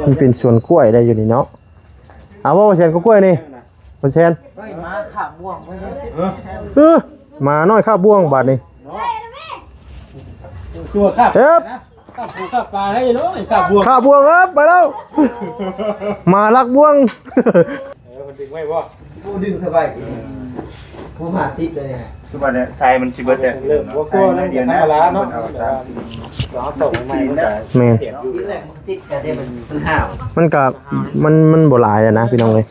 ມັນເປັນສວນກ້ວຍໄດ້ຢູ່ນີ້ເນາະ. ເອົາບໍ່ ບໍ່ແຊນ ກໍກ້ວຍນີ້ ບໍ່ແຊນ. ເຮີ້ຍ ໝາຄາບບ່ວງໄວ້ເດ້. ເອີ ໝານ້ອຍຄາບບ່ວງບາດນີ້. ຕົວຄາບ ເອີບ ນະ ຄາບປູຄາບປາໃຫ້ເນາະ ຄາບບ່ວງ ຄາບບ່ວງ. ເອີບ ໄປແລ້ວ ໝາລັກບ່ວງ. ເອີ ມັນດຶງໄວ້ບໍ່? ບໍ່ດຶງສະບາຍ ຫົວຫ້າສິບເລີຍ. ຄືວ່າແນວ ສາຍມັນຊິເບິດແລ້ວ ເລີ່ມບໍ່ກໍແລ້ວ ທຳມະດາເນາະ ເອົາເຕົາໃໝ່ມັນກະ ແມ່ນ ຕິດແລ້ວ ມັນຕິດກະໄດ້ ມັນ ມັນຫ້າວ ມັນກະ ມັນ ມັນບໍ່ຫຼາຍແລ້ວນະ ພີ່ນ້ອງເອີຍ. ເ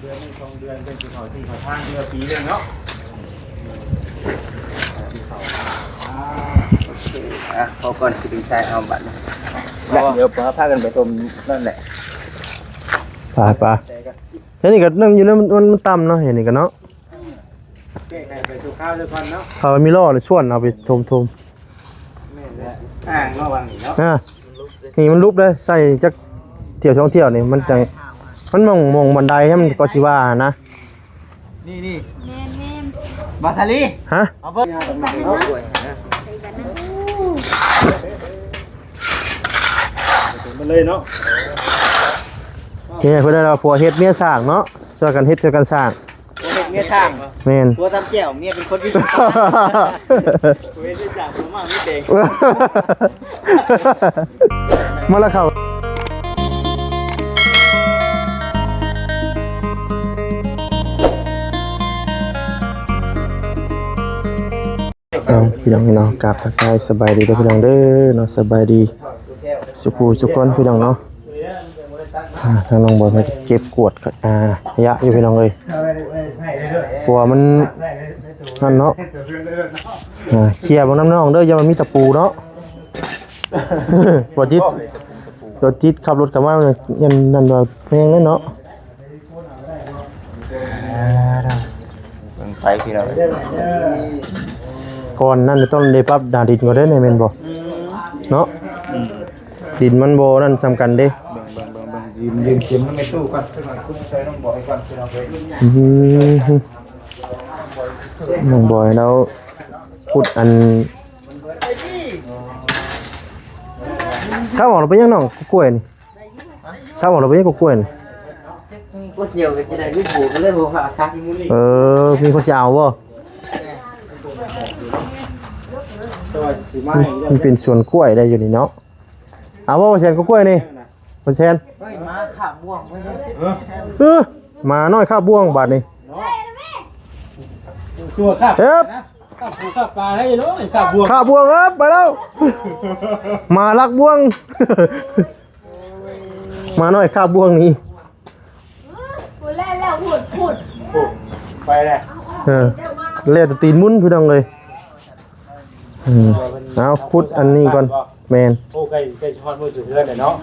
ດືອນໜຶ່ງສອງເດືອນເພິ່ນຊິເຂົ້າທີ່ເຂົ້າທາງເທື່ອປີໜຶ່ງເນາະ. ອ່ະ ພໍກ່ອນ ຊິໄປໃສ່ເອົາບັດນີ້ ດຽວພາກັນໄປຖົມນັ້ນແຫຼະ. ໄປໆ ແຖວນີ້ກໍນັ້ນຢູ່ນະ ມັນ ມັນຕ່ຳເນາະ ແຖວນີ້ກໍເນາະ. ແກ້ໄຂໄປຊົ່ວຄາວເດີກ່ອນເນາະ ຖ້າວ່າມີລໍ້ນີ້ຊວນເອົາໄປຖົມໆ. ແມ່ນແຫຼະ ອ່າງເນາະ ຫວ່າງນີ້ເນາະ. ອ່າ ນີ້ມັນຫຼຸບເດ້ ໃສ່ຈັກຖ້ຽວສອງຖ້ຽວນີ້ ມັນຈັ່ງ ມັນໝ່ອງ ໝ່ອງບັນໄດໃຫ້ມັນກໍຊິວ່ານະ. ນີ້ ນີ້ ແມ່ນໆ ບາສາລີ ຮະ ເອົາເບິ່ງ ມັນເລີຍເນາະ. ເອີ ເພິ່ນວ່າຜົວເຮັດເມຍສ້າງເນາະ ຊ່ວຍກັນເຮັດ ຊ່ວຍກັນສ້າງ. ເມຍສ້າງ ແມ່ນ ຜົວຕຳແຈ່ວ ເມຍເປັນຄົນ ເຮັດເມຍສ້າງ ຜົວມາມີແດງ ມາລະເຂົ້າ. ເອົາ ພີ່ນ້ອງເນາະ ກາບທັກທາຍສະບາຍດີເດີພີ່ນ້ອງເດີເນາະ ສະບາຍດີສຸຂູສຸຄົນພີ່ນ້ອງເນາະ. ອ່າ ທາງນ້ອງບອຍເພິ່ນເກັບກວດ ອ່າ ຂະຫຍະຢູ່ພີ່ນ້ອງເອີຍ ເພາະວ່າມັນນັ້ນເນາະ. ອ່າ ເຄຍເບິ່ງນຳນ້ອງເດີ ຢ່າວ່າມີຕະປູເນາະ. ບໍ່ຈິດ ບໍ່ຈິດຂັບລົດເຂົ້າມາ ຍັງນັ້ນວ່າແພງເລີຍເນາະ. ເບິ່ງໄປພີ່ນ້ອງ ກ່ອນນັ້ນຕ້ອງໄດ້ປັບໜ້າດິນກ່ອນເດ້ ແມ່ນບໍ່ເນາະ? ອືມ ດິນມັນບໍ່ນັ້ນສ່ຳກັນເດ້. ເບິ່ງໆໆໆ ຢືມ ຢືມເຂັມນຳແມ່ຕູ້ກ່ອນ ຈັກໜ້ອຍ ຄຸດໃສ່ນ້ອງບອຍກ່ອນ ພີ່ນ້ອງເອີຍ. ອືມ ນ້ອງບອຍລາວຂຸດອັນ ເຊົາອອກແລ້ວໄປຍັງນ້ອງ ກ້ວຍນີ້? ເຊົາອອກແລ້ວໄປຍັງ ກ້ວຍນີ້? ບໍ່ກ່ຽວກັນ ຈະໄດ້ລູກໂບກ ກໍເລີຍບໍ່ພາຊັກ. ເອີ ມີຄົນຊິເອົາບໍ່? ມັນເປັນສວນກ້ວຍໄດ້ຢູ່ນີ້ເນາະ. ເອົາບໍ່ ບໍ່ແຊນ ກໍກ້ວຍນີ້ ບໍ່ແຊນ. ເຮີ້ຍ ໝາຄາບບ່ວງໄວ້ເດ້. ເອີ ໝານ້ອຍຄາບບ່ວງບາດນີ້. ຕົວຄາບ ເອີບ ນະ ຄາບປູຄາບປາໃຫ້ເນາະ ຄາບບ່ວງ ຄາບບ່ວງ. ເອີບ ໄປແລ້ວ ໝາລັກບ່ວງ. ໝານ້ອຍຄາບບ່ວງນີ້ ພຸ້ນແລ້ວ ພຸ້ນ ພຸ້ນ ໄປແລ້ວ. ເອີ ແລ້ວແຕ່ຕີນໝຸນ ພີ່ນ້ອງເອີຍ. ອືມ ເອົາ ຂຸດອັນນີ້ກ່ອນ. ແມ່ນ ໂອ້ ໃກ້ ໃກ້ຊິຮອດມື້ຖືເຮືອນແລ້ວເນາະ.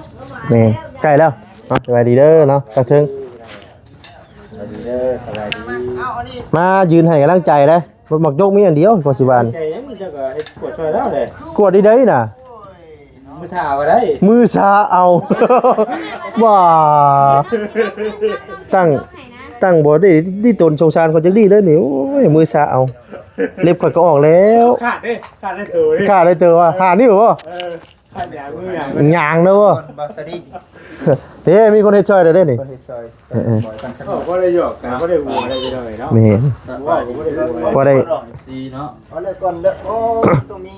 ແມ່ນ ໃກ້ແລ້ວເນາະ. ສະບາຍດີເດີເນາະ ທາງເທິງ. ສະບາຍດີເດີ ສະບາຍດີ. ມາຢືນໃຫ້ກຳລັງໃຈເດ້. ບັກໝາກຍົກມີອັນດຽວ ພໍຊິຫວານ. ໃຈຍັງ ເຈົ້າກໍເຮັດກວດຊ່ອຍລາວເດ້. ກວດດີໃດນະ? ມື້ເຊົ້າກໍໄດ້ ມື້ເຊົ້າເອົາ. ບ້າ ຕັ້ງ ຕັ້ງບໍ່ໄດ້ ດີຕົນສົງສານເຂົາຈັກດີເດ້ນີ້. ໂອ້ຍ ມື້ເຊົ້າເອົາ ເລັບຂ້ອຍກໍອອກແລ້ວ. ຂາດເດ້ ຂາດໄດ້ໂຕເດ້ ຂາດໄດ້ໂຕວ່າ ຫານິ້ວບໍ່? ເອີ ຫາຍາງເດີບໍ່? ເດ້ ມີຄົນເຮັດຊ່ອຍໄດ້ເດ້ນີ້. ເອີໆ ບໍ່ໄດ້ຫຍອກກັນ ບໍ່ໄດ້ຫົວໄດ້ພີ່ນ້ອງເນາະ. ແມ່ນ ບໍ່ໄດ້ຫົວ ບໍ່ໄດ້ ເນາະ. ເອົາເລີຍກ່ອນເດີ. ໂອ້ ຕ້ອງມີ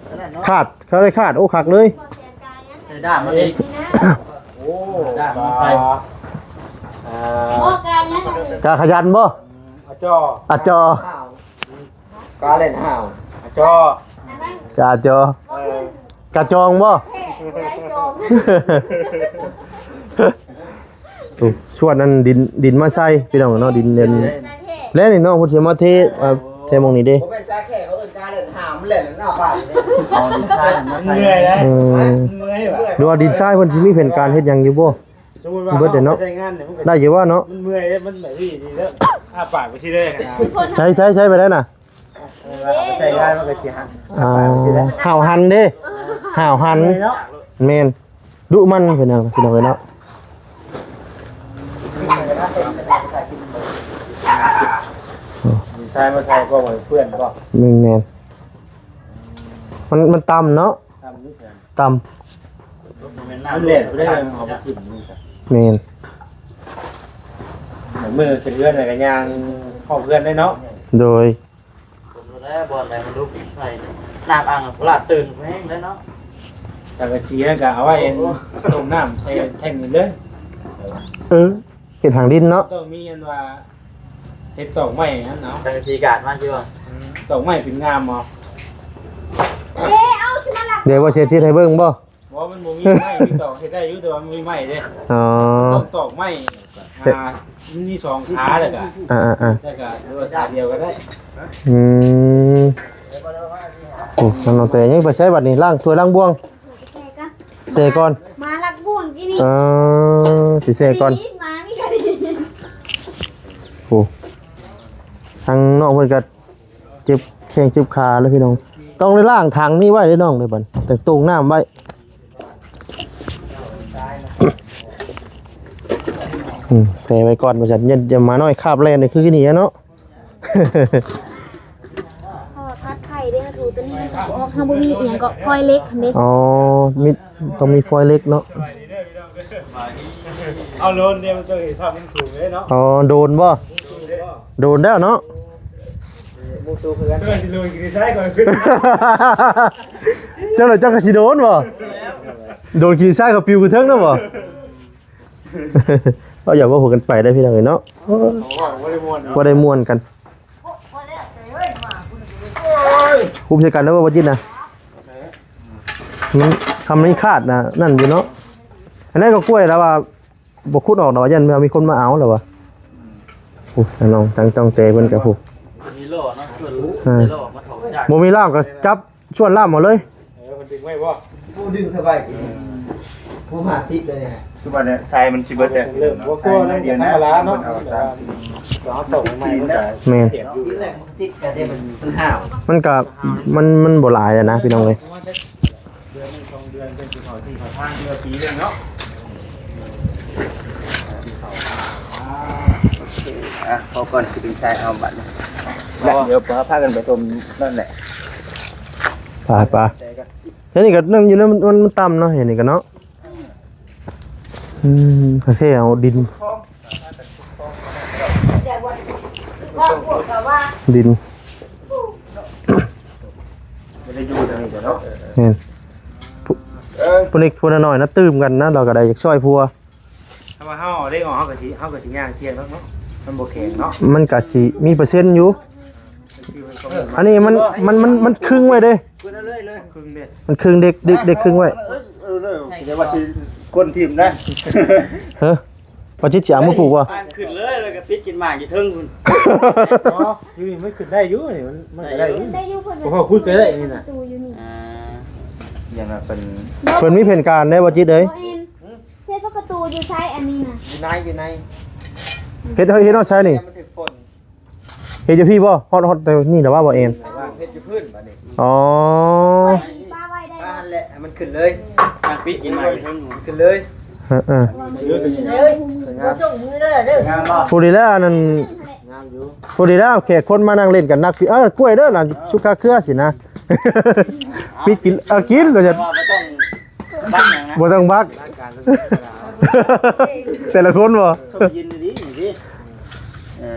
ອັນນັ້ນເນາະ. ຂາດ ເຂົາໄດ້ຂາດ. ໂອ້ ຄັກເລີຍ. ໃສ່ດ້າມມາອີກ. ໂອ້ ດ້າມມາໃສ່. ອ່າ ກາຂະຫຍັນບໍ່? ອາຈໍ ອາຈໍ. ກາເຫຼັ້ນຫ້າວ ກາຈໍ ກາຈໍ ເອີ ກາຈອງບໍ່? ໂອ້ ຊວນອັນດິນ ດິນມາໃສ່ພີ່ນ້ອງເນາະ. ດິນເດີນ ແລ້ວນີ້ນ້ອງເພິ່ນຊິມາເທ ເອີ ໃສ່ໝ່ອງນີ້ເດ້. ບໍ່ແມ່ນກາແຂ້ ເຂົາເອີ້ນກາເຫຼັ້ນຫ້າວ ມັນເຫຼັ້ນໜ້າປາກເດ້. ອໍ ດິນຊາຍ ມັນເມື່ອຍເດ້. ເອີ ເມື່ອຍວ່າ ຫຼືວ່າດິນຊາຍເພິ່ນຊິມີແຜນການເຮັດຫຍັງຢູ່ບໍ່? ສົມມຸດວ່າ ເບິດເດ້ເນາະ ເຮົາໄປໃຊ້ງານນີ້ ໄດ້ຢູ່ວ່າເນາະ? ມັນເມື່ອຍເດ້ ມັນແບບນີ້ດີເດີ ອ້າປາກໄປຊີ້ເລີຍ. ໃຊ້ ໃຊ້ ໃຊ້ໄປໄດ້ນະ. ເວລາເຮົາໄປໃຊ້ງານມັນກໍຊິຫັນ ອ່າ ຫ້າວຫັນເດ້ ຫ້າວຫັນ. ເມື່ອຍເນາະ. ແມ່ນ ດຸໝັ່ນເປັນຫຍັງພີ່ນ້ອງເອີຍເນາະ. ໃຊ້ມາໃສ່ກໍເປື້ອນບໍ່? ແມ່ນໆ ມັນ ມັນຕ່ຳເນາະ. ຕ່ຳ ມັນແຫຼະບໍ່ໄດ້ເອົາໄປກິນນີ້ ແມ່ນ ມື້ຂຶ້ນເຮືອນແລ້ວກໍຍ່າງເຂົ້າເຮືອນໄດ້ເນາະ ໂດຍ ຜົມແລ້ວ ບ່ອນໃດມັນລຸກໃສ່ນ້ຳອ່າງ ລາດຕື່ນແຮງເດ້ເນາະ ສັງກະສີນັ້ນກໍເອົາໄວ້ຕົ້ມນ້ຳໃສ່ແທ້ງນີ້ເລີຍ ເອີ ເຮັດທາງດິນເນາະ ຕ້ອງມີອັນວ່າ ເຮັດຕອກໄມ້ຫັ້ນເນາະ ຈັງຊິກາດມາຊິວ່າ ອືມ ຕອກໄມ້ເປັນງາມບໍ່ ເດ້ ເອົາຊິມາລັກ ເດ ບໍ່ເສຍຈິດໃຫ້ເບິ່ງບໍ່? ບໍ່ ມັນບໍ່ມີໄມ້ ມີຕອກເຮັດໄດ້ຢູ່ ແຕ່ວ່າມັນມີໄມ້ເດ້ ອໍ ຕ້ອງຕອກໄມ້ ອ່າ ມັນມີສອງຂາ ແລ້ວກະ ອ່າໆໆ ແລ້ວກະ ຫຼືວ່າຂາດຽວກໍໄດ້ ອືມ ໂອ້ ນ້ອງແຕຍັງໄປໃສບັດນີ້ ລ້າງຖ້ວຍລ້າງບ່ວງ ແຊ່ກ່ອນ ມາລັກບ່ວງກີ້ນີ້ ເອີ ຊິແຊ່ກ່ອນ ມາມີກະດີ ໂອ້ ທາງນ້ອງເພິ່ນກໍເຈັບແຂ້ງເຈັບຂາແລ້ວພີ່ນ້ອງ ຕ້ອງໄດ້ລ້າງຖັງນີ້ໄວ້ເດ້ນ້ອງເດີບັດ ຕ້ອງໂຕ່ງນ້ຳໄວ້ ອືມ ແຊ່ໄວ້ກ່ອນວ່າຊັ້ນ ຢ່າ ຢ່າມານ້ອຍຄາບແລ່ນ ຄືນີ້ເນາະ ພໍທັດໄຂ່ເດ້ ເຮົາຖືຕົວນີ້ມັນກໍບໍ່ອອກ ເຮົາບໍ່ມີອີ່ຫຍັງກໍຟອຍເຫຼັກຫັ້ນເດ້ ອໍ ມີ ຕ້ອງມີຟອຍເຫຼັກເນາະ ເອົາໂດຣນເດ້ ມັນຕ້ອງເຫັນພາບມຸມສູງເດ້ເນາະ ອໍ ໂດຣນບໍ່? ໂດຣນແລ້ວເນາະ ເຈົ້າໜ້ອຍເຈົ້າກໍຊິໂດນບໍ່? ໂດນຂີ່ຊ້າຍເຂົາປິວຂຶ້ນເທິງແລ້ວບໍ່? ເອົາຢ່າເວົ້າຫົວກັນໄປໄດ້ພີ່ນ້ອງເອີຍເນາະ ບໍ່ໄດ້ມ່ວນກັນ ຄຸມໃສ່ກັນເດີບໍ່ຈິດນະ ມັນ ທຳໃຫ້ຂາດນະ ນັ້ນຢູ່ເນາະ ອັນນັ້ນກໍກ້ວຍລະວ່າ ບໍ່ຂຸດອອກດອກ ຢ້ານວ່າມີຄົນມາເອົາແລ້ວວ່າ ໂອ້ ນ້ອງຕັ້ງ ຕັ້ງແຕ່ເພິ່ນກໍຜູ້ ມີລໍ້ເນາະ ເອີ ມີລໍ້ມາຖອກຈາກ ບໍ່ມີລ່າມກໍຈັບຊວນລ່າມເອົາເລີຍ ເອີ ມັນດຶງໄວ້ບໍ່? ຜູ້ດຶງສະບາຍ ຜູ້ຫ້າສິບເລີຍ ຄືວ່າແຫຼະ ຊາຍມັນຊິເບິດແລ້ວ ເລີ່ມບໍ່ພໍແລ້ວ ທຳມະດາເນາະ ເອົາຕົກໃໝ່ ແມ່ນ ຕິດແລ້ວ ມັນຕິດກັນເດ້ ມັນ ມັນຫ້າວ ມັນກໍ ມັນ ມັນບໍ່ຫຼາຍແລ້ວນະ ພີ່ນ້ອງເອີຍ. ເດືອນໜຶ່ງສອງເດືອນເພິ່ນຊິເຂົ້າທີ່ເຂົ້າທາງ ເດືອນປີໜຶ່ງເນາະ ອ່ະ ພໍກ່ອນ ຊິເປັນຊາຍເອົາບັດນີ້ ດຽວພາກັນໄປຊົມນັ້ນແຫຼະ ໄປ ໄປ ແຖວນີ້ກໍນັ້ນຢູ່ນະ ມັນ ມັນຕ່ຳເນາະ ແຖວນີ້ກໍເນາະ ອືມ ໂອເຄ ເອົາດິນ ດິນ ບໍ່ໄດ້ຢູ່ທາງນີ້ເນາະ ແມ່ນ ຜູ້ ຜູ້ນີ້ຜູ້ນ້ອຍໆນະ ຕື່ມກັນນະ ລາວກໍໄດ້ຢາກຊ່ອຍຜົວ ຖ້າວ່າເຮົາເອົາເດັກອອກ ເຮົາກໍຊິ ເຮົາກໍຊິຍ່າງສ່ຽງເນາະ ມັນບໍ່ແຂງເນາະ ມັນກໍຊິມີເປີເຊັນຢູ່ ອັນນີ້ມັນ ມັນ ມັນ ມັນຄຶງໄວ້ເດ້ ຄຶງເດ້ ມັນຄຶງເດັກ ເດັກ ເດັກຄຶງໄວ້ ເອີ ເອີ ເອີ ຢ່າວ່າຊິກົ້ນຖິ້ມນະ ຮະ ວ່າຈິດຊິເອົາມາປູກບໍ່? ຂຶ້ນເລີຍ ແລ້ວກໍຕິດກິນໝາກຢູ່ເທິງພຸ້ນ ອໍ ຢູ່ນີ້ມັນຂຶ້ນໄດ້ຢູ່ນີ້ ມັນ ມັນກໍໄດ້ຢູ່ ໄດ້ຢູ່ ເພິ່ນ ບໍ່ພໍຂຸດກໍໄດ້ນີ້ນະ ອ່າ ຢ່າງນັ້ນເພິ່ນ ເພິ່ນມີແຜນການໄດ້ບໍ່ຈິດເອີຍ? ບໍ່ແມ່ນ ເສດປະຕູຢູ່ໃສອັນນີ້ນະ? ຢູ່ໃນ ຢູ່ໃນ ເຮັດ ເຮັດຮອດໃສນີ້? ມັນຖືກຝົນ ເຮັດຢູ່ພີ້ບໍ່? ຮອດ ຮອດແຕ່ນີ້ລະວ່າບໍ່ແອນ ເຮັດຢູ່ພື້ນບາດນີ້ ອໍ ປາໄວ້ໄດ້ບໍ່? ປາຫັ້ນແຫຼະ ໃຫ້ມັນຂຶ້ນເລີຍ ຕັ້ງປີກກິນໃໝ່ ຂຶ້ນເລີຍ ເອີ ເອີ ບໍ່ສົ່ງມືເດີ ງາມບໍ່? ຜູ້ດີແລ້ວອັນນັ້ນ ງາມຢູ່ ຜູ້ດີແລ້ວແຂກຄົນມານັ່ງຫຼິ້ນກັນນັກ ເອີ ກ້ວຍເດີນະ ສຸກຄາເຄືອຊິນະ ປີກກິນ ເອີ ກິນກໍຈະ ບໍ່ຕ້ອງ ບັກຫຍັງນະ ບໍ່ຕ້ອງບັກ ແຕ່ລະຄົນບໍ່ ຕົ້ມເຢັນດີໆ ເອີ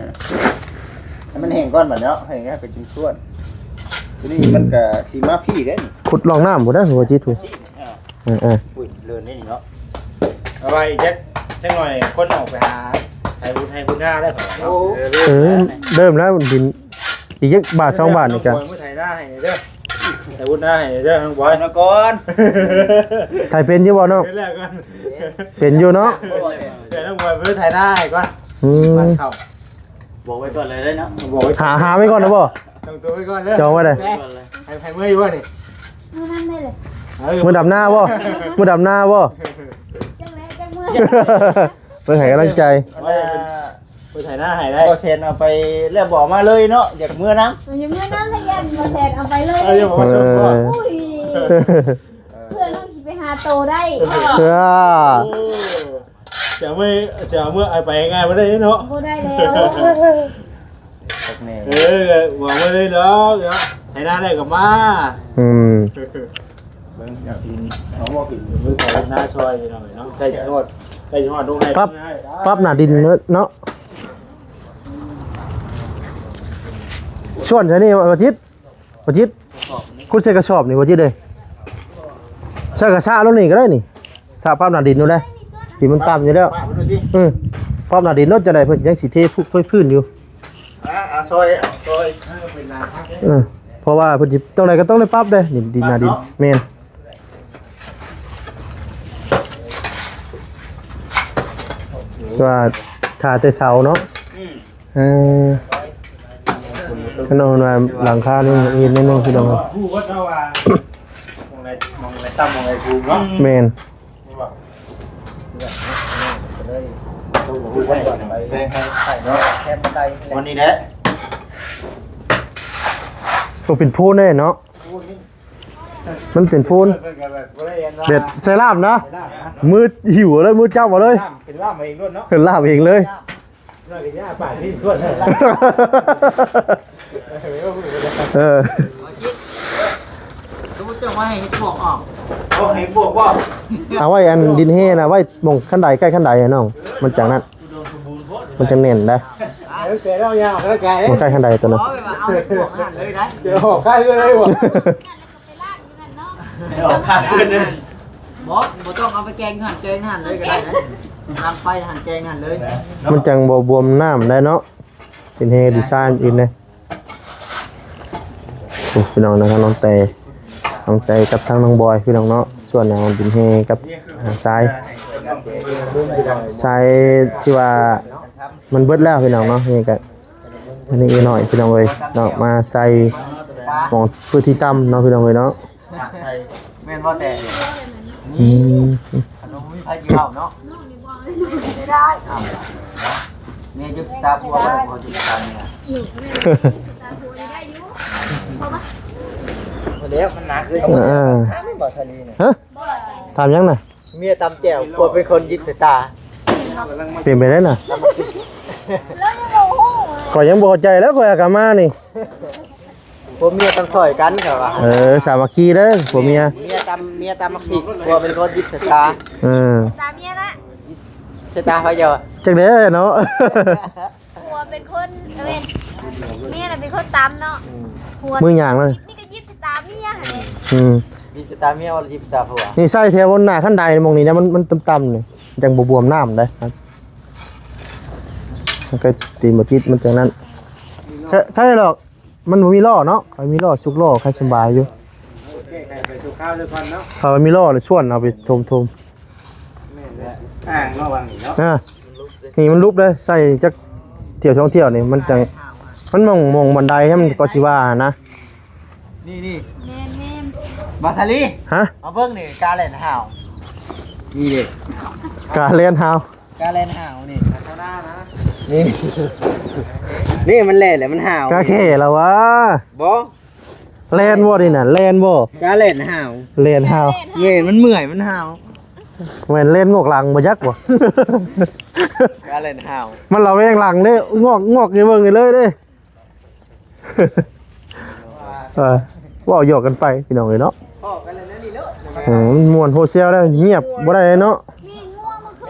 ໃຫ້ມັນແຫ້ງກ່ອນບັດເນາະ ແຫ້ງແລ້ວກໍຈຶ່ງຊວນ ທີນີ້ມັນກໍຊິມາພີ້ເດ້ນີ້ ຂຸດຮ່ອງນ້ຳພຸ້ນເດີ ຫົວຈິດພຸ້ນ ເອີ ເອີ ເອີ ອຸ້ຍ ເລີນນີ້ເນາະ ເອົາໄວ້ຈັກ ຈັກໜ້ອຍຄົນອອກໄປຫາໄຖບຸນໄຮ່ບຸນນາແລ້ວ ໂອ້ ເອີ ເລີ່ມແລ້ວດິນ ອີກຈັກບາດສອງບາດນີ້ກະ ເອົາໄວ້ມື້ໄຖນາໃຫ້ເດີ ໄຖບຸນນາໃຫ້ເດີ ນ້ອງບອຍ ມາກ່ອນ ໄຖເປັນຢູ່ບໍ່ນ້ອງ? ເປັນແລ້ວກ່ອນ ເປັນຢູ່ເນາະ ເດີ ນ້ອງບອຍ ໄປໄຖນາໃຫ້ກ່ອນ ອືມ ບ້ານເຂົາ ບອກໄວ້ກ່ອນເລີຍເນາະ ບອກໄວ້ ຫາ ຫາໄວ້ກ່ອນນະບໍ່? ຈອງຕົວໄວ້ກ່ອນເດີ ຈອງໄວ້ເດີ ໃຫ້ ໃຫ້ເມືອຢູ່ບໍ່ນີ້? ເອົານຳໄດ້ເລີຍ ເອີ ມື້ດຳນາບໍ່? ມື້ດຳນາບໍ່? ຈັກແລ້ວ ຈັກເມືອ ເບິ່ງໃຫ້ກຳລັງໃຈ ເອົາໄວ້ ໄປໄຖນາໃຫ້ໄດ້ ບໍ່ແຊນເອົາໄປແລ້ວບໍ່ເອົາມາເລີຍເນາະ ຢາກເມືອນຳ ຢາກເມືອນຳ ແລ້ວຢ້ານບໍ່ແຊນເອົາໄປເລີຍ ເອີ ຢາກເມືອນຳ ອຸ້ຍ ເພື່ອນ້ອງຊິໄປຫາໂຕໄດ້ ເອີ ຈະເມື ຈະເອົາເມືອໄປງ່າຍບໍ່ໄດ້ເນາະ ບໍ່ໄດ້ແລ້ວ ເອີ ຫວັງໄວ້ເລີຍດອກ ໄຖນາໄດ້ກໍມາ ອືມ ເອົາບໍ່ຂຶ້ນ ມືເຂົາເຮັດນາຊ່ອຍພີ່ນ້ອງເອີຍເນາະ ໃກ້ຊິຮອດ ໃກ້ຊິຮອດດົງໄຮ່ ປັບ ປັບໜ້າດິນເນາະ ສ່ວນຊະນີ້ບໍ່ຈິດ ບໍ່ຈິດ ຂຸດໃສ່ກະສອບນີ້ບໍ່ຈິດເອີຍ ໃສ່ກະສະລົງນີ້ກໍໄດ້ນີ້ ສະປັບໜ້າດິນໂລດເດ້ ດິນມັນຕ່ຳຢູ່ແລ້ວ ເອີ ປັບໜ້າດິນໂລດ ຈັ່ງໃດເພິ່ນຍັງຊິເທພື້ນຢູ່ ອ່າ ອ່າ ຊ່ອຍ ຊ່ອຍ ເອີ ເພາະວ່າເພິ່ນຊິ ຈັ່ງໃດກໍຕ້ອງໄດ້ປັບເດ້ ດິນ ດິນໜ້າດິນ ແມ່ນ ວ່າຖ້າແຕ່ເສົາເນາະ ອືມ ເອີ ຄັນວ່າຫຼັງຄານີ້ມັນອິນໜ້ອຍໜຶ່ງ ພີ່ນ້ອງເອີຍ ຮູ້ວ່າເຈົ້າວ່າ ໝ່ອງໃດ ໝ່ອງໃດຕ່ຳ ໝ່ອງໃດສູງເນາະ ແມ່ນ ວັນນີ້ແຫຼະ ກໍເປັນໂພນເດ້ເນາະ ມັນເປັນໂພນ ແບບໃສ່ລາບນະ ມືຫິ້ວເອົາເລີຍ ມືຈັບເອົາເລີຍ ເປັນລາບເອງໂລດເນາະ ເປັນລາບເອງເລີຍ ເອີ ສົມມຸດເຈົ້າວ່າໃຫ້ເຮັດບວກອອກ ເອົາໃຫ້ບວກບໍ່ ເອົາໄວ້ອັນດິນແຮ່ນະ ໄວ້ໝ່ອງຄັນໄດ ໃກ້ຄັນໄດນ້ອງ ມັນຈັ່ງນັ້ນ ມັນຈັ່ງແໜ້ນໄດ໋ ເອີ ແຕ່ລາວຍາວໄກ ມັນໃກ້ຄັນໄດຕົວນັ້ນ ເອົາໄປວາງເອົາໃຫ້ບວກຫັ້ນເລີຍໄດ໋ ເອົາໃກ້ເລີຍບໍ່ ອອກຂ້າງເພິ່ນເດ້ ບໍ່ ບໍ່ຕ້ອງເອົາໄປແກງຫັ້ນແກງຫັ້ນເລີຍກໍໄດ້ນະ ນຳໄປຫັ້ນແກງຫັ້ນເລີຍ ມັນຈັ່ງບໍ່ບວມນ້ຳໄດ້ເນາະ ເປັນແຮງດີໄຊນອື່ນເດ້ ໂອ້ ພີ່ນ້ອງເນາະ ທາງນ້ອງແຕ ນ້ອງແຕກັບທາງນ້ອງບອຍ ພີ່ນ້ອງເນາະ ສ່ວນເອົາດິນແຮ່ກັບ ອ່າ ຊາຍ ຊາຍທີ່ວ່າມັນເບິດແລ້ວ ພີ່ນ້ອງເນາະ ນີ້ກໍ ອັນນີ້ອີກໜ້ອຍພີ່ນ້ອງເອີຍເນາະ ມາໃສ່ໝ່ອງພື້ນທີ່ຕ່ຳເນາະພີ່ນ້ອງເອີຍເນາະ ແມ່ນບໍ່ແຕ່ ອືມ ອັນບໍ່ມີໃຜຊິເວົ້າເນາະ ເມຍຈຸດຕາຜົວບໍ່ໄດ້ ຜົວຈຸດຕາເມຍ ບໍ່ແລ້ວມັນໜັກເລີຍ ເອີ ບໍ່ສະລີນະ ຮະ ຖາມຫຍັງນະ? ເມຍຕຳແຈ່ວ ຜົວເປັນຄົນຢິບໃສ່ຕາ ເປັນໄປໄດ້ນະ ຂ້ອຍຍັງບໍ່ເຂົ້າໃຈແລ້ວ ຂ້ອຍຫາກະມານີ້ ຜົວເມຍຕ້ອງຊ່ອຍກັນ ເຂົາວ່າ ເອີ ສາມັກຄີເດີ ຜົວເມຍ ເມຍຕຳ ເມຍຕຳໝາກພິກ ຜົວເປັນຄົນຢິບໃສ່ຕາ ເອີ ຕາເມຍລະ ໃສ່ຕາໃຜເຈົ້າ ຈັກແດ່ເນາະ ຜົວເປັນຄົນ ເອີ ເມຍນະເປັນຄົນຕຳເນາະ ຜົວ ມືຫຍັງເລີຍ ນີ້ກໍຢິບໃສ່ຕາເມຍຫັ້ນເດ້ ອືມ ຍິບຕາເມຍ ບໍ່ຍິບຕາຜົວ ນີ້ໃສ່ແຖວໜ້າຄັນໄດໝ່ອງນີ້ນະ ມັນ ມັນຕ່ຳໆນີ້ ຈັ່ງບໍ່ບວມນ້ຳໄດ໋ ມັນກໍຕີນບໍ່ຕິດ ມັນຈັ່ງນັ້ນ ແຄ່ ແຄ່ດອກ ມັນບໍ່ມີລໍ້ເນາະ ຄັນມີລໍ້ ສຸກລໍ້ ໃຄ່ສະບາຍຢູ່ ແກ້ໄຂໄປຊົ່ວຄາວເລີຍກ່ອນເນາະ ຖ້າວ່າມີລໍ້ແລ້ວຊວນເອົາໄປຖົມໆ ແມ່ນແຫຼະ ອ່າງເນາະ ຫວ່າງນີ້ເນາະ ອ່າ ນີ້ມັນຫຼຸບເດ້ ໃສ່ຈັກຖ້ຽວສອງຖ້ຽວນີ້ ມັນຈັ່ງ ມັນໝ່ອງ ໝ່ອງບັນໄດໃຫ້ມັນກໍຊິວ່ານະ ນີ້ ນີ້ ແມ່ນໆ ບາສາລີ ຮະ ມາເບິ່ງນີ້ ກາແລ່ນຫາວ ນີ້ເດ້ ກາແລ່ນຫາວ ກາແລ່ນຫາວນີ້ ນີ້ ນີ້ມັນແລ່ນແລ້ວມັນຫາວ ກາແຂ້ລະຫວາ ບໍ່ ແລ່ນບໍ່ນີ້ນະ ແລ່ນບໍ່ ກາແລ່ນຫາວ ແລ່ນຫາວ ແມ່ນ ມັນເມື່ອຍ ມັນຫາວ ແມ່ນແລ່ນງອກຫຼັງບໍ່ຈັກບໍ່ ກາແລ່ນຫາວ ມັນລະແວງຫຼັງເດ້ ງອກ ງອກໃຫ້ເບິ່ງນີ້ເລີຍເດ້ ເອີ ເວົ້າຫຍອກກັນໄປພີ່ນ້ອງເອີຍເນາະ ເອີ ມັນມ່ວນໂຮເຊວແລ້ວ ງຽບບໍ່ໄດ້ເນາະ ມີງົວມາຄື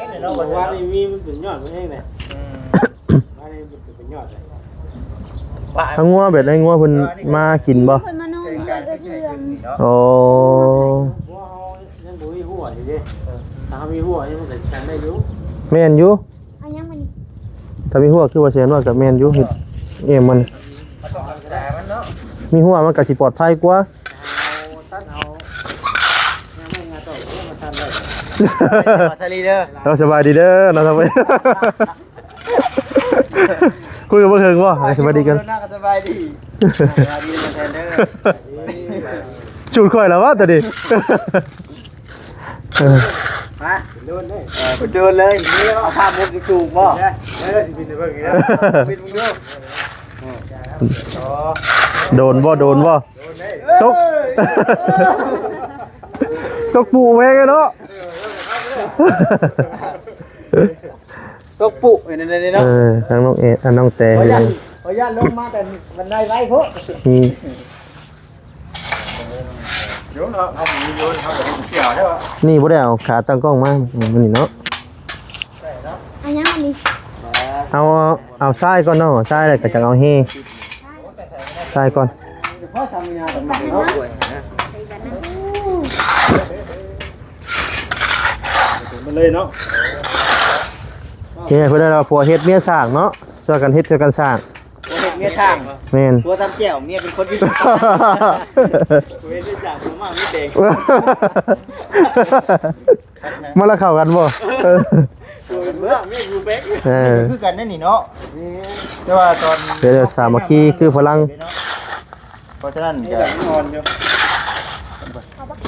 ນ ວ່ານີ້ມີ ມັນເປັນຍອດມັນເອງແຫຼະ ອືມ ວ່ານີ້ເປັນຍອດເລີຍ ເອົາງົວແບບໃດ ງົວເພິ່ນມາກິນບໍ່ ເພິ່ນມານອນຢູ່ເຮືອນ ອໍ ງົວເຮົາຍັງບໍ່ມີຫົວຢູ່ເດ້ ຖ້າເຮົາມີຫົວນີ້ມັນກໍກັນໄດ້ຢູ່ ແມ່ນຢູ່ ເອົາຫຍັງມານີ້ ຖ້າມີຫົວຄືວ່າແຊນວ່າກໍແມ່ນຢູ່ ເຮັດອີຫຍັງມັນ ມີຫົວມັນກໍຊິປອດໄພກວ່າ ຕັດເອົາ ຍັງແມ່ນງາໂຕ ມາທັນໄດ້ ສະບາຍດີເດີ ເອົາ ສະບາຍດີເດີ ເນາະ ສະບາຍ ຄຸຍກັນບໍ່ເຖິງບໍ່ ສະບາຍດີກັນ ສະບາຍດີ ສະບາຍດີ ມາແທນເດີ ສູດຂ້ອຍແລ້ວວະຕອນນີ້ ເອີ ມາ ໂດນເລີຍ ເອີ ໂດນເລີຍ ນີ້ເອົາພາບມຸມສູງບໍ່ ເອີ ຊິບິນໄປເບິ່ງອີກແລ້ວ ບິນເບິ່ງດູ ໂດນບໍ່ ໂດນບໍ່ ໂດນເດ້ ຕົກ ຕົກປຸແມ່ງເນາະ ຕົກປຸ ເອີ ນັ້ນໆໆ ເນາະ ເອີ ທາງນ້ອງເອ ທາງນ້ອງແຕ ຂ້ອຍຢ້ານ ຂ້ອຍຢ້ານລົງມາແຕ່ບັນໄດໄວໂພດ ອືມ. ໂ ດຽວເນາະ ເຮົາມີຢູ່ ເຮົາກໍໄດ້ເສຍແລ້ວ ນີ້ບໍ່ໄດ້ເອົາຂາຕັ້ງກ້ອງມາມື້ນີ້ເນາະ. ອັນຫຍັງອັນນີ້? ເອົາ ເອົາຊາຍກ່ອນເນາະ ຊາຍແລ້ວກໍຈັ່ງເອົາແຮ່ ຊາຍກ່ອນ. ມາເລີຍເນາະ ເຮັດເພື່ອໄດ້ລະ ຜົວເຮັດເມຍສ້າງເນາະ ຊ່ວຍກັນເຮັດຊ່ວຍກັນສ້າງ. ຜົວເຮັດເມຍສ້າງ ແມ່ນ ຜົວຕຳແຈ່ວ ເມຍເປັນຄົນກິນ ຜົວເຮັດເມຍສ້າງ ຜົວມາກມີແປງ ມາລະເຂົ້າກັນບໍ່? ເອີ ຜົວເປັນເມືອງ ເມຍຢູ່ແປງ ເອີ ຄືກັນນັ້ນນີ້ເນາະ ແຕ່ວ່າຕອນ ເປັນສາມັກຄີຄືພະລັງ ເພາະສະນັ້ນກໍ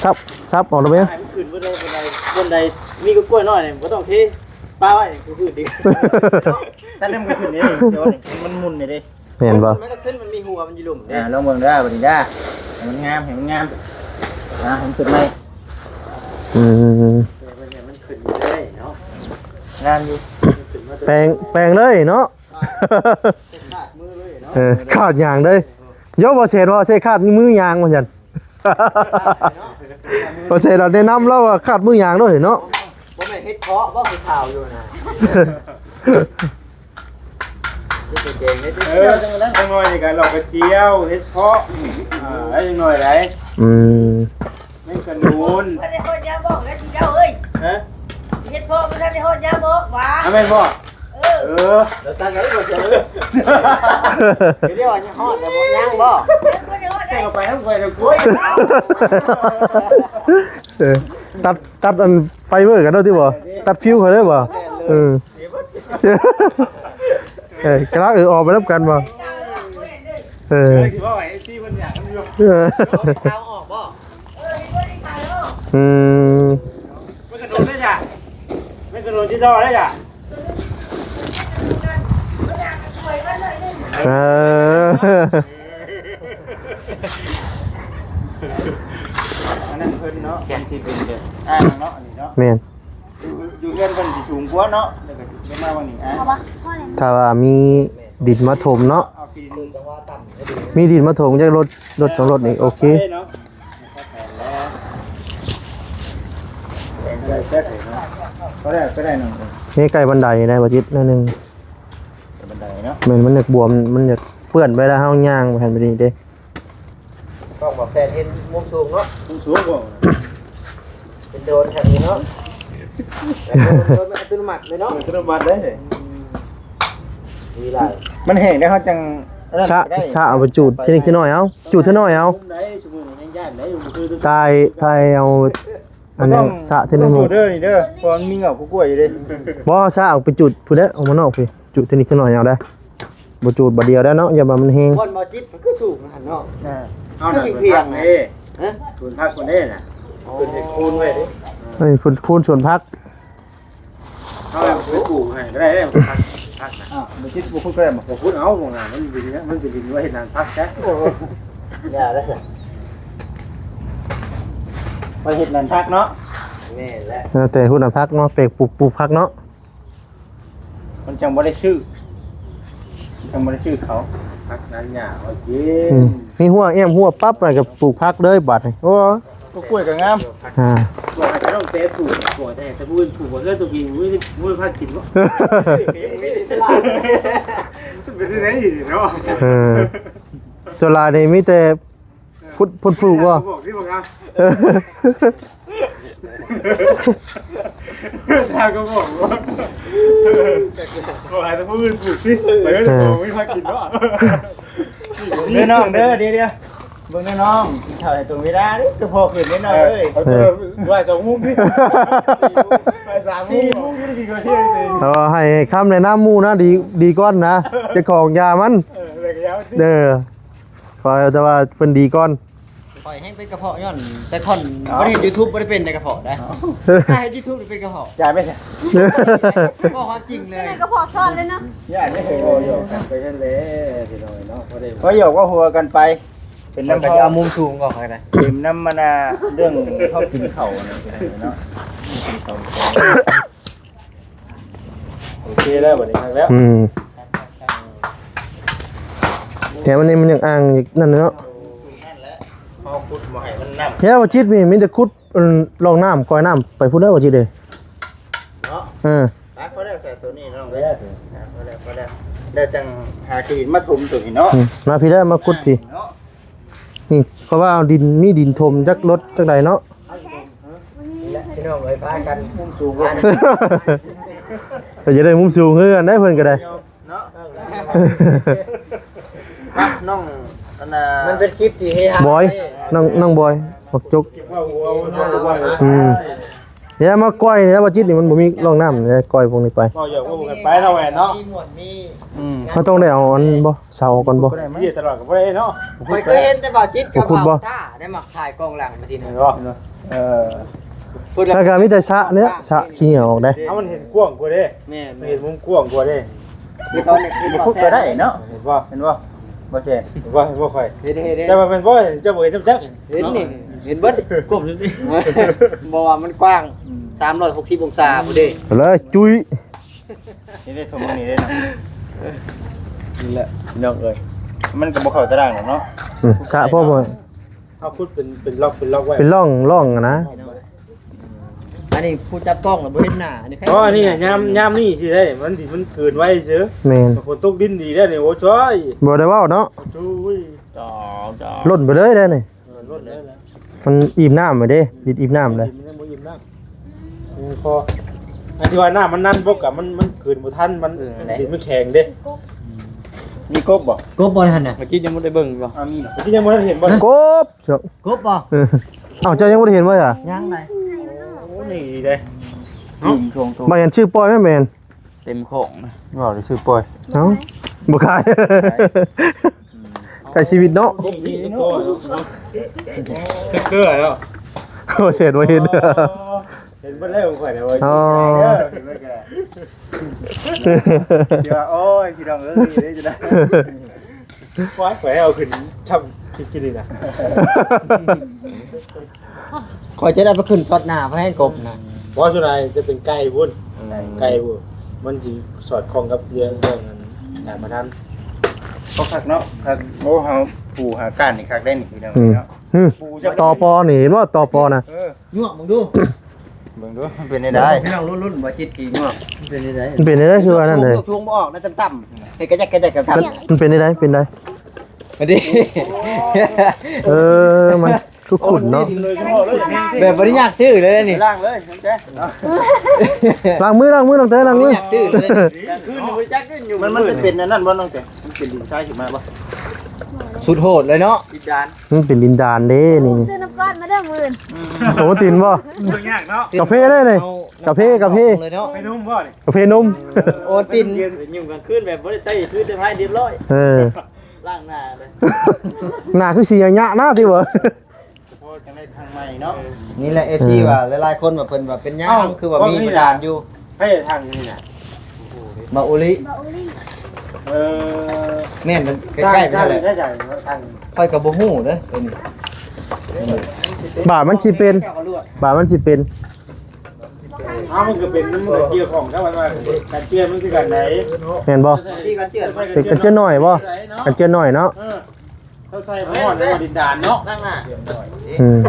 ສັບ ສັບອອກແລ້ວແມ່ນ ໃຫ້ມັນຂຶ້ນ ບ່ອນໃດ ບ່ອນໃດ ບ່ອນໃດມີກະກ້ວຍນ້ອຍນີ້ ບໍ່ຕ້ອງເທ ປະໄວ້ຄືພື້ນດີ ຖ້າເລີ່ມຂຶ້ນນີ້ ເຈົ້ານີ້ ມັນໝຸ່ນນີ້ເດ້ ແມ່ນບໍ່? ມັນກໍຂຶ້ນ ມັນມີຫົວມັນຢູ່ລຸ່ມເດ້ ອ່າ ລອງເບິ່ງເດີ ບັດນີ້ເດີ ໃຫ້ມັນງາມ ໃຫ້ມັນງາມ ອ່າ ໃຫ້ມັນຂຶ້ນໃໝ່ ອືມ ແຕ່ວ່າມັນຂຶ້ນຢູ່ເລີຍເນາະ ງາມຢູ່ ແປງ ແປງເລີຍເນາະ ຂາດມືເລີຍເນາະ ເອີ ຂາດຫຍັງເດ້ ໂຍ ບໍ່ເສດ ບໍ່ເສດຂາດມືຫຍັງວ່າຊັ້ນ ບໍ່ເສດ ແນະນຳລາວວ່າຂາດມືຫຍັງໂລດເນາະ ບໍ່ແມ່ນເຫັດເຜາະບໍ່ ຄືຂາວຢູ່ນະ ເອີ ຈັກໜ້ອຍນີ້ກໍລອກກະຈຽວ ເຫັດເຜາະ ອ່າ ຈັກໜ້ອຍໃດ ອືມ ແມ່ນຂະໜູນ ບໍ່ທັນໄດ້ຮອດຍາມບອກແລ້ວ ເຈົ້າເອີຍ ຮະ ເຫັດເຜາະບໍ່ທັນໄດ້ຮອດຍາມບອກຫວາ ອາ ແມ່ນບໍ່? ເອີ ເອີ ແລ້ວສັ່ງໃຫ້ບໍ່ເຈີ ດຽວຮອດແລ້ວບໍ່ ຍັງບໍ່? ແຕ່ກໍໄປທາງໄປແລ້ວໂອ້ຍ ເອີ ຕັດ ຕັດອັນໄຟເບີກັນເນາະຕິບໍ່ ຕັດຟິວເຂົາເລີຍບໍ່ ເອີ ເອີ ກະລາ ເອີ ອອກໄປນຳກັນບໍ່ ເອີ ເອີ ຊິເວົ້າໃຫ້ເອັຟຊີເພິ່ນຢາກນຳຢູ່ ເອີ ເອົາອອກບໍ່ ອືມ ມັນກະໂດດໄດ້ຈ້ະ ມັນກະໂດດຕິດຕໍ່ໄດ້ຈ້ະ ເອີ ອັນນັ້ນເພິ່ນເນາະ ເພິ່ນຊິເປັນແບບອ່າງເນາະ ອັນນີ້ເນາະ ແມ່ນ ຢູ່ ຢູ່ເຮືອນເພິ່ນຊິສູງກວ່າເນາະ ແລ້ວກໍຊິລົງມາຫວ່າງນີ້ ອ່າ ຖ້າວ່າມີດິນມາຖົມເນາະ ເອົາທີ່ດິນ ມີດິນມາຖົມຈັກລົດ ລົດສອງລົດນີ້ໂອເຄ ໄດ້ເນາະ ແຕ່ງໄດ້ ແຕ່ງໄດ້ເນາະ ກໍໄດ້ ກໍໄດ້ເນາະ ນີ້ໃກ້ບັນໄດໄດ້ບໍ່ຈິດໜ້ອຍໜຶ່ງ ບັນໄດເນາະ ແມ່ນ ມັນຢາກບວມ ມັນຢາກເປື້ອນໄປແລ້ວເຮົາຍ່າງບໍ່ທັນໄປນີ້ເດ້ ກ້ອງບໍ່ແຟນເຫັນມຸມສູງເນາະ ມຸມສູງບໍ່ ເປັນໂດຣນຄັກນີ້ເນາະ ໂດຣນອັດຕະໂນມັດເລີຍເນາະ ອັດຕະໂນມັດເລີຍ ອືມ ດີຫຼາຍ ມັນແຫ້ງແລ້ວເຮົາຈັ່ງ ສະ ສະເອົາໄປຈູດທີນິດທີໜ້ອຍເອົາ ຈູດທີໜ້ອຍເອົາ ໄດ້ ຊຸມື້ນີ້ຍັງຢ້ານໄດ້ ຕາຍ ຕາຍເອົາ ອັນນີ້ ສະທີໜຶ່ງ ເດີນີ້ເດີ ເພາະມັນມີເຫງົາກ້ວຍຢູ່ເດ້ ບໍ່ ສະເອົາໄປຈູດພຸ້ນແຫຼະ ອອກມານອກພຸ້ນ ຈູດທີນິດທີໜ້ອຍເອົາໄດ້ ບໍ່ຈູດບາດດຽວໄດ້ເນາະ ຢ່າວ່າມັນແຮງ ບ່ອນບໍ່ຈິດມັນຄືສູງຫັ້ນເນາະ ອ່າ ເອົາໜ້າ ຄືເພຽງ ເດ້ ຮະ ສວນຜັກຄົນເດ້ນະ ເພິ່ນເຮັດໂຄນໄວ້ເດ້ ເອີ ເພິ່ນໂຄນສວນຜັກ ເຮົາໄປປູກໃຫ້ກໍໄດ້ເດ້ ຜັກ ຜັກນະ ອ່າ ບໍ່ຈິດບໍ່ຂຸດກໍໄດ້ບໍ່ ບໍ່ຂຸດເອົາ ມັນເປັນ ມັນເປັນດິນໄວ້ເຮັດນານຜັກຊະ ຢ່າເດ້ ໄວ້ເຮັດນານຜັກເນາະ ແມ່ນແຫຼະ ແລ້ວແຕ່ພຸ້ນນະ ຜັກເນາະ ແປກປູກ ປູກຜັກເນາະ ມັນຈັ່ງບໍ່ໄດ້ຊື້ ມັນຈັ່ງບໍ່ໄດ້ຊື້ເຂົາ ຜັກນານຫຍ້າເອົາກິນ ອືມ ມີຮົ້ວແອ້ມຮົ້ວປັບ ແລ້ວກໍປູກຜັກເລີຍບາດນີ້ ໂອ້ ກໍກ້ວຍກໍງາມ ອ່າ ກ້ວຍກໍຕ້ອງແຕ່ປູກ ກ້ວຍແຕ່ ແຕ່ຜູ້ອື່ນປູກບໍ່ເລີຍ ຕົວເອງບໍ່ມີ ບໍ່ມີພາກິນເນາະ ເປັນໄດ້ເນາະ ເອີ ສ່ວນຫຼາຍນີ້ມີແຕ່ ພຸດ ພຸດປູກບໍ່ ບອກທີ່ບໍ່ງາມ ເອີ ທາງກໍບອກວ່າ ຂໍໃຫ້ແຕ່ຜູ້ອື່ນປູກຕິ ໄປເລີຍ ເອີ ບໍ່ມີພາກິນເນາະ ເດີນ້ອງເດີ ດຽວໆ ເບິ່ງເດີນ້ອງ ກິນເຂົ້າໃຫ້ຕົງເວລາເດີ ກະເພາະຂຶ້ນເດີນ້ອງເອີຍ ເອີ ບ່າຍສອງໂມງຕິ ບ່າຍສາມໂມງ ສີ່ໂມງຢູ່ດີກວ່າທ່ຽງເອງ ເອີ ໃຫ້ຄຳແນະນຳໝູ່ນະ ດີ ດີກ່ອນນະ ເຈົ້າຂອງຢາມັນ ເອີ ແລ້ວກໍຢາມັນຕິ ເດີ ຂໍແຕ່ວ່າເພິ່ນດີກ່ອນ ຂ້ອຍແຮ່ງເປັນກະເພາະຍ້ອນແຕ່ກ່ອນ ເອົ້າ ບໍ່ໄດ້ເຮັດຢູທູບ ບໍ່ໄດ້ເປັນໃນກະເພາະໄດ໋ ຖ້າເຮັດຢູທູບນີ້ເປັນກະເພາະ ຢ່າໄປ ເວົ້າຄວາມຈິງເລີຍ ເປັນກະເພາະຊ້ອນເລີຍເນາະ ຢ່າໄດ້ເຄີຍເວົ້າຫຍອກກັນໄປນັ້ນແຫຼະ ພີ່ນ້ອງເນາະ ພໍໄດ້ ເວົ້າຫຍອກເວົ້າຫົວກັນໄປ ເປັນນຳ ຂ້ອຍກໍຈະເອົາມຸມສູງກ່ອນ ຂ້ອຍກໍໄດ້ ເປັນນຳ ອັນນ່າ ເລື່ອງເຮົາກິນເຂົ້າ ອັນນັ້ນເນາະ ໂອເຄແລ້ວ ບັດນີ້ຄັກແລ້ວ ອືມ ແຖວອັນນີ້ມັນຍັງອ່າງອີກນັ້ນເນາະ ເຮົາຂຸດບໍ່ໃຫ້ມັນ ແລ້ວບໍ່ຈິດມີ ມີແຕ່ຂຸດ ອັນ ຮ່ອງນ້ຳ ກ່ອຍນ້ຳໄປພຸ້ນເດີບໍ່ຈິດເດ້. ເນາະ ເອີ ໄປ ພໍແລ້ວ ໃສ່ໂຕນີ້ນ້ອງເອີຍ ອ່າ ພໍແລ້ວ ພໍແລ້ວ ແລ້ວຈັ່ງຫາຂີ້ດິນມາຖົມໂຕນີ້ເນາະ. ອືມ ມາພີ້ເດີ ມາຂຸດພີ້ເນາະ. ນີ້ເຂົາວ່າເອົາດິນ ມີດິນຖົມຈັກລົດຈັກໃດເນາະ. ນີ້ແຫຼະພີ່ນ້ອງເອີຍ ພາກັນມຸມສູງ ເພິ່ນຢາກໄດ້ມຸມສູງຄືກັນໄດ໋ ເພິ່ນກໍໄດ້. ເນາະ ນ້ອງ ອັນນ່າ ມັນເປັນຄລິບທີ່ເຮຮາ ບອຍ ນ້ອງ ນ້ອງບອຍ ບັກຈົກ ອືມ ເດ ມາກ້ອຍນີ້ແຫຼະ ບໍ່ຈິດນີ້ ມັນບໍ່ມີຮ່ອງນ້ຳເດ ກ້ອຍພວກນີ້ໄປ ເວົ້າຫຍອກເວົ້າກັນໄປເນາະ ແວ່ນເນາະ. ອືມ ເຮົາຕ້ອງໄດ້ເອົາອັນບໍ່ ເສົາອອກກ່ອນບໍ່? ເສຍຕະຫຼອດກໍບໍ່ໄດ້ເນາະ. ຂ້ອຍເຄີຍເຫັນແຕ່ບ່າວຈິດກັບບ່າວຕ້າໄດ້ມາຖ່າຍກ້ອງຫຼັງມາທີໜຶ່ງເນາະ. ເອີ ແລ້ວກໍມີແຕ່ສະນີ້ລະ ສະຂີ້ເຫຍື້ອອກເດ້. ເອົາ ມັນເຫັນກວ້າງກວ່າເດ້. ແມ່ນ ມັນເຫັນມຸມກວ້າງກວ່າເດ້. ຄືຕອນນີ້ ມັນຄຸດກໍໄດ້ເນາະ. ເຫັນບໍ່? ເຫັນບໍ່? ບໍ່ແຊ ເຫັນບໍ່? ເຫັນບໍ່? ເຫັນ ເຈົ້າວ່າແມ່ນບໍ່? ເຈົ້າບໍ່ເຫັນຈັກ ເຫັນນີ້ ເຫັນເບິດ ກ້ມຢູ່ນີ້ ບໍ່ວ່າມັນກວ້າງ ອືມ ສາມຮ້ອຍຫົກສິບອົງສາພຸ້ນເດ້. ເລີຍ ຈຸ້ຍ ນີ້ເດ້ ທົ່ວໝ່ອງນີ້ເດ້ເນາະ. ນີ້ແຫຼະພີ່ນ້ອງເອີຍ ມັນກໍບໍ່ເຂົ້າຕາລາງດອກເນາະ. ອືມ ສະພໍບໍ່? ເຮົາຂຸດເປັນ ເປັນລັອກ ເປັນລັອກໄວ້ ເປັນຮ່ອງ ຮ່ອງຫັ້ນນະ. ອັນນີ້ຜູ້ຈັບກ້ອງລະບໍ່ເຫັນໜ້າ ອັນນີ້ ອໍ ອັນນີ້ຍາມ ຍາມນີ້ຊິໄດ້ ມັນ ມັນເກີນໄວຊື່. ແມ່ນ ຝົນຕົກດິນດີແລ້ວນີ້ ໂອ້ຍ ບໍ່ໄດ້ເວົ້າເນາະ. ໂອ້ຍ ລ້ນໄປເລີຍເດ້ນີ້. ເອີ ລົດເລີຍແຫຼະ ມັນອີ່ມນ້ຳແລ້ວເດ້ ດິນອີ່ມນ້ຳແລ້ວ ມັນຍັງບໍ່ອີ່ມນ້ຳ ຍັງພໍ ອັນທີ່ວ່ານ້ຳມັນນັ້ນບົກກະ ມັນ ມັນຄືນບໍ່ທັນ ມັນ ເອີ ນັ້ນແຫຼະ ດິນມັນແຂງເດ້. ມີກົບບໍ່? ກົບບໍ່ຫັ້ນນະ? ເມື່ອກີ້ຍັງບໍ່ໄດ້ເບິ່ງບໍ່? ອ່າ ມີ ເມື່ອກີ້ຍັງບໍ່ທັນເຫັນບໍ່? ກົບ ກົບບໍ່? ເອີ ເອົ້າ ເຈົ້າຍັງບໍ່ໄດ້ເຫັນບໍ່ລະ? ຍັງໃດ. ໂອ້ ນີ້ດີເດ້ ບາດເຫັນຊື່ປ່ອຍແມ່ນ ເຕັມຂອງນະ ວ່າໄດ້ຊື່ປ່ອຍ ເອົ້າ ບໍ່ຂາຍ. ໃກ້ຊີວິດເນາະ ເກືອແລ້ວ ໂອ້ ເສດບໍ່ເຫັນ ເຫັນບໍ່ໄດ້ຂອງຂ້ອຍແລ້ວ. ອໍ ເຫັນບໍ່ໄດ້ ເດີວ່າ ໂອ້ຍ ພີ່ນ້ອງເອີຍ ເດ້ຈະໄດ້ ປອຍຂ້ອຍເອົາຂຶ້ນທຳກິນນີ້ນະ. ຂ້ອຍຈະໄດ້ໄປຂຶ້ນຊັອດໜ້າພະແຮງກົບນະ. ບໍ່ ສ່ວນຫຼາຍຈະເປັນໄກ່ພຸ້ນ ອືມ ໄກ່ພຸ້ນ ມັນຊິສອດຄ່ອງກັບເລື່ອງ ເລື່ອງອັນການມາທຳ. ກໍຄັກເນາະ ຄັກ ໂອ້ ເຮົາປູຫາກ້ານນີ້ຄັກໄດ໋ນີ້ພີ່ນ້ອງເນາະ. ອືມ ປູຈັກ ຕໍ່ປໍນີ້ ເຫັນບໍ່ ຕໍ່ປໍນະ. ເອີ ຍວກເບິ່ງດູ ເບິ່ງດູ ມັນເປັນແນວໃດ? ພີ່ນ້ອງລຸ້ນໆ ບໍ່ຈິດກີຍວກ ມັນເປັນແນວໃດ? ມັນເປັນແນວໃດ? ຄືວ່ານັ້ນເດ້ ຊ່ວງບໍ່ອອກນະ ຕ່ຳໆ ເຮັດກະແຈກກະແຈກກະແຈກ. ມັນເປັນແນວໃດ? ເປັນໃດ? ອັນນີ້ ເອີ ມັນ ຄືຂຸ້ນເນາະ ແບບບໍ່ໄດ້ຍາກຊື້ເລີຍນີ້ ລ້າງເລີຍ ລ້າງມື ລ້າງມື ນ້ອງແຕ ລ້າງມື ບໍ່ໄດ້ຍາກຊື້ເລີຍນີ້ ຄືນບໍ່ຈັກຂຶ້ນຢູ່ ມັນ ມັນຊິເປັນອັນນັ້ນບໍ່ ນ້ອງແຕ ມັນເປັນດິນຊາຍຂຶ້ນມາບໍ່? ສຸດໂຫດເລີຍເນາະ ດິນດານ ມັນເປັນດິນດານເດ້ນີ້ ຊື້ນ້ຳກ້ອນມາເດີມື້ອື່ນ ໂອວັນຕິນບໍ່? ເບິ່ງຍາກເນາະ ກາເຟເດ້ນີ້ ກາເຟ ກາເຟ ເລີຍເນາະ ເຟນົມບໍ່ນີ້? ກາເຟນົມ ໂອວັນຕິນ ເຢັນ ໄປຫຍຸ້ງກາງຄືນແບບບໍ່ໄດ້ໃຊ້ ຄືແຕ່ພາຍຮຽບຮ້ອຍ ເອີ ລ້າງໜ້າເລີຍ ໜ້າຄືຊິຍະຍະນະຕິບໍ່? ພໍຈັ່ງໄດ້ທາງໃໝ່ເນາະ ນີ້ແຫຼະ ເອັຟຊີ ເອີ ວ່າຫຼາຍໆຄົນວ່າເພິ່ນວ່າເປັນຫຍັງ ເອົ້າ ຄືວ່າມີບາດານຢູ່ ໃຜທາງນີ້ນະ ມາໂອລິ ເອີ ແມ່ນ ໃກ້ໆ ນີ້ແຫຼະ ຂ້ອຍກໍບໍ່ຮູ້ເດີ ບາດມັນຊິເປັນ ບາດມັນຊິເປັນ ເອົ້າ ມັນກໍເປັນ ມັນກໍກ່ຽວຂ້ອງກັບອັນວ່າການເຈື່ອນມັນຄືກັນໃດ ແມ່ນບໍ່? ແຕ່ການເຈື່ອນນ້ອຍບໍ່? ການເຈື່ອນນ້ອຍເນາະ ເອີ ເຂົາໃສ່ຜ້າໝອນໃນດິນດານເນາະ ອືມ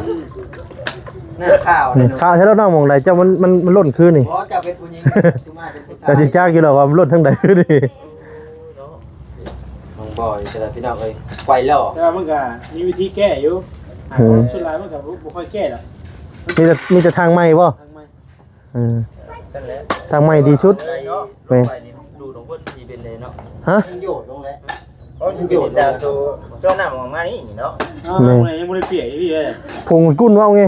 ໜ້າຂາວ ນີ້ ສະໃສ່ລົດນ້ອງໝ່ອງໃດ ເຈົ້າ ມັນ ມັນ ມັນຫຼົ່ນຄືນີ້ ບໍ່ ເຈົ້າເປັນຜູ້ຍິງ ເຈົ້າຊິຈັກຢູ່ດອກວ່າມັນຫຼົ່ນທາງໃດຄືນີ້ ນ້ອງບອຍ ແຕ່ລະພີ່ນ້ອງເອີຍ ໄກວຫຼໍ່ ແຕ່ວ່າມັນກໍມີວິທີແກ້ຢູ່ ອືມ ສ່ວນຫຼາຍມັນກໍບໍ່ ບໍ່ຄ່ອຍແກ້ດອກ ມີແຕ່ ມີແຕ່ທາງໃໝ່ບໍ່? ທາງໃໝ່ ເອີ ທາງໃໝ່ດີສຸດ ແມ່ນ ດູດຂອງເພິ່ນຊິເປັນໄດເນາະ ຮະ ມັນໂຍດລົງແຫຼະ ເພາະມັນຊິເປັນດາວໂຕເຈາະນ້ຳອອກມານີ້ເນາະ ແມ່ນ ຍັງບໍ່ໄດ້ປ່ຽນອີກເດ້ ຜົງກຸ້ນເວົ້າໄງ ເອີ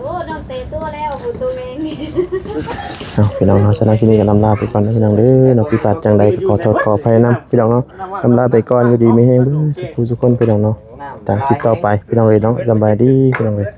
ໂອ້ ນ້ອງເຕໂຕແລ້ວ ໂຕແມງ ເອົາ ພີ່ນ້ອງເນາະ ສຳລັບຄລິບນີ້ກໍລຳລາໄປກ່ອນເນາະ ພີ່ນ້ອງເດີເນາະ ຜິດພາດຈັ່ງໃດກໍຂໍໂທດຂໍອະໄພນຳ ພີ່ນ້ອງເນາະ ລຳລາໄປກ່ອນ ຢູ່ດີມີແຮງເບິດສູ່ຜູ້ສູ່ຄົນ ພີ່ນ້ອງເນາະ ຕາມຄລິບຕໍ່ໄປ ພີ່ນ້ອງເອີຍເນາະ ສະບາຍດີ ພີ່ນ້ອງເອີຍ.